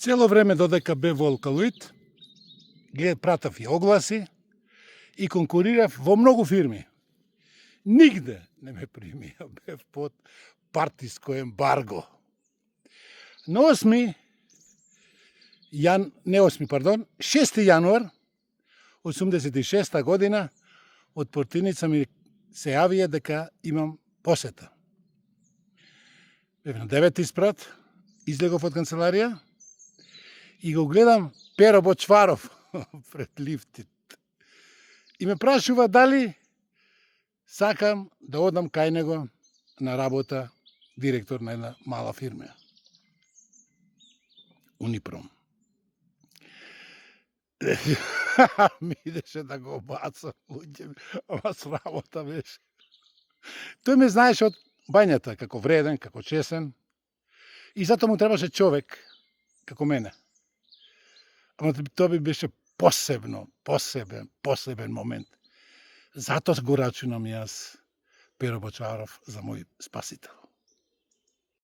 Цело време додека бев во Алкалоид, пратав и огласи и конкурирав во многу фирми. Нигде не ме примија, бев под партиско ембарго. На 6. јануар 86 година од портиница ми се јавија дека имам посета. Бев на 9 спрат, излегов од канцеларија и го гледам Перо Бочваров пред лифтит. И ме прашува дали сакам да одам кај него на работа директор на една мала фирма. Унипром. Ми идеше да го бацам, ама срамота беше. Тој ме знаеше од бањата, како вреден, како чесен. И затоа му требаше човек, како мене. Ама тоа би беше посебен момент. Затоа го рачунам јас Перо Бочваров за мој спасител.